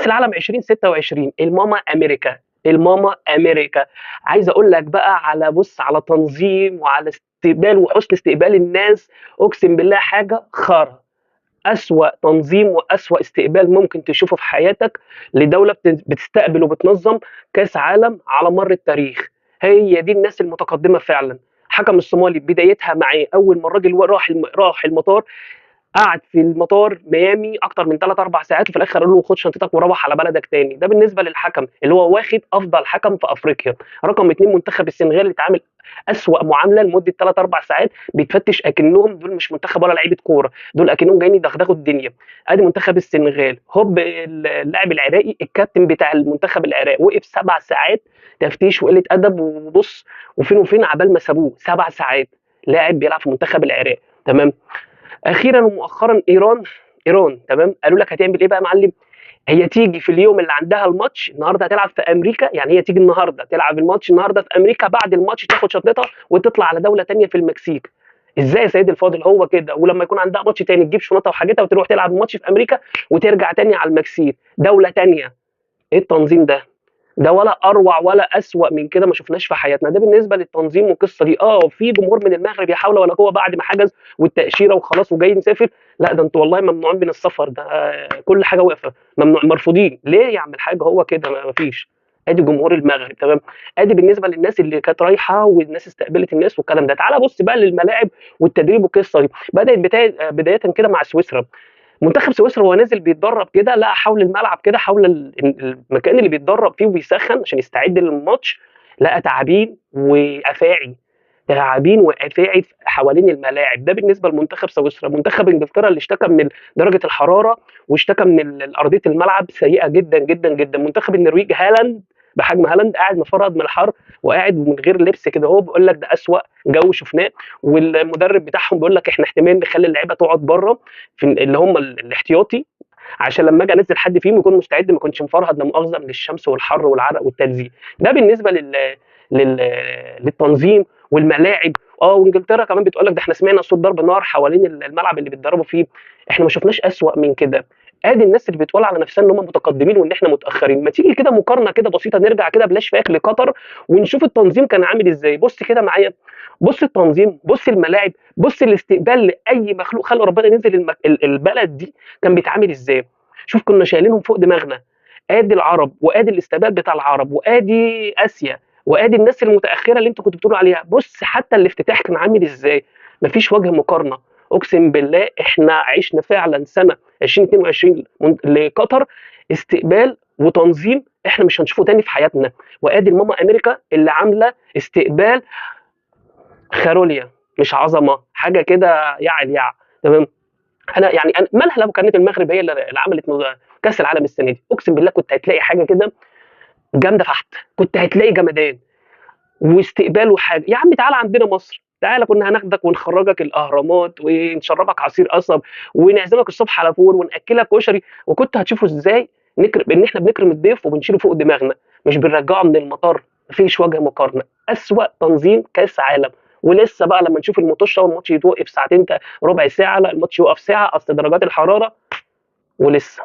كاس العالم 2026 الماما امريكا، الماما امريكا. عايز اقول لك بقى على بص على تنظيم وعلى استقبال وحسن استقبال الناس، اقسم بالله حاجة خرا. أسوأ تنظيم وأسوأ استقبال ممكن تشوفه في حياتك لدولة بتستقبل وبتنظم كأس عالم على مر التاريخ. هي دي الناس المتقدمة فعلا. حكم الصومالي بدايتها معاه، أول ما الراجل راح المطار، قعد في المطار ميامي اكتر من 3 4 ساعات، وفي الاخر قالوا له خد شنطتك وروح على بلدك تاني. ده بالنسبة للحكم اللي هو واخد افضل حكم في افريقيا. رقم 2 منتخب السنغال اللي اتعامل اسوأ معاملة لمدة 3 4 ساعات، بيتفتش اكنهم دول مش منتخب ولا لعيبة كورة، دول اكنهم جايين يدغدغوا الدنيا. ادي منتخب السنغال. هوب اللاعب العراقي الكابتن بتاع المنتخب العراقي وقف 7 ساعات تفتيش وقلة ادب وبص وفين وفين عبال ما سابوه 7 ساعات، لاعب بيلعب في منتخب العراق. تمام. اخيرا ومؤخرا ايران تمام، قالوا لك هتعمل ايه بقى يا معلم؟ هي تيجي في اليوم اللي عندها الماتش النهارده هتلعب في امريكا، يعني هي تيجي النهارده تلعب الماتش النهارده في امريكا، بعد الماتش تاخد شنطتها وتطلع على دولة تانية في المكسيك. ازاي يا سيدي الفاضل؟ هو كده. ولما يكون عندها ماتش تاني تجيب شنطها وحاجتها وتروح تلعب الماتش في امريكا وترجع تاني على المكسيك، دولة تانية. ايه التنظيم ده؟ ده ولا اروع ولا اسوأ من كده ما شفناش في حياتنا. ده بالنسبة للتنظيم والقصه دي. في جمهور من المغرب يا حول ولا قوة بعد ما حجز والتاشيره وخلاص وجاي نسافر، لا ده انتوا والله ممنوعين من السفر، ده كل حاجة واقفة، ممنوع، مرفوضين. ليه يا عم الحاج؟ هو كده ما فيش. ادي جمهور المغرب. تمام. ادي بالنسبة للناس اللي كانت رايحة والناس استقبلت الناس والكلام ده. تعالى بص بقى للملاعب والتدريب والقصه دي. بدات بداية كده مع سويسرا. منتخب سويسرا وهو نازل بيتدرب كده، لقى حول الملعب كده، حول المكان اللي بيتدرب فيه وبيسخن عشان يستعد للماتش، لقى تعابين وافاعي، تعابين وافاعي حوالين الملاعب. ده بالنسبة لمنتخب سويسرا. منتخب انجلترا اللي اشتكى من درجه الحرارة واشتكى من ارضية الملعب سيئه جدا جدا جدا. منتخب النرويج هالاند بحجم هالاند قاعد مفرد من الحر وقاعد من غير لبس كده، هو بيقول لك ده اسوأ جو شفناه. والمدرب بتاعهم بيقول لك احنا احتمال نخلي اللعيبة تقعد بره في اللي هم الاحتياطي، عشان لما اجي انزل حد فيهم يكون مستعد، ما يكونش مفرهد لا مؤاخذة من الشمس والحر والعرق والتلزيق. ده بالنسبة للتنظيم والملاعب. وانجلترا كمان بتقول لك ده احنا سمعنا صوت ضرب نار حوالين الملعب اللي بيتدربوا فيه، احنا ما شفناش اسوأ من كده. ادي الناس اللي بتقول على نفسها ان هم متقدمين وان احنا متاخرين. ما تيجي كده مقارنة كده بسيطة، نرجع كده بلاش فاك لقطر ونشوف التنظيم كان عامل ازاي. بص كده معايا، بص التنظيم، بص الملاعب، بص الاستقبال لاي مخلوق خلق ربنا نزل البلد دي كان بيتعامل ازاي. شوف كنا شايلينهم فوق دماغنا. ادي العرب وادي الاستقبال بتاع العرب وادي اسيا وادي الناس المتاخرة اللي انتوا كنتوا بتقولوا عليها. بص حتى الافتتاح كان عامل ازاي، مفيش وجه مقارنة. اقسم بالله احنا عشنا فعلا سنة 2022 لقطر استقبال وتنظيم احنا مش هنشوفه تاني في حياتنا. وادي الماما امريكا اللي عامله استقبال خاروليا، مش عظمه، حاجة كده يا اليع. تمام. انا يعني مالها لو كانت المغرب هي اللي عملت كاس العالم السنة دي، اقسم بالله كنت هتلاقي حاجة كده جامدة فحت، كنت هتلاقي جمدان واستقبال وحاجه. يا عم تعالى عندنا مصر، تعالى كنا هناخدك ونخرجك الاهرامات ونشربك عصير قصب ونعزمك الصبح على فول وناكلك كشري، وكنت هتشوفوا ازاي نكرم، ان احنا بنكرم الضيف وبنشيله فوق دماغنا مش بنرجعه من المطار. مفيش وجه مقارنة. اسوأ تنظيم كاس عالم. ولسه بقى لما نشوف الماتش والماتش يتوقف ساعتين ربع ساعة، لا الماتش يوقف ساعة اصل درجات الحرارة، ولسه.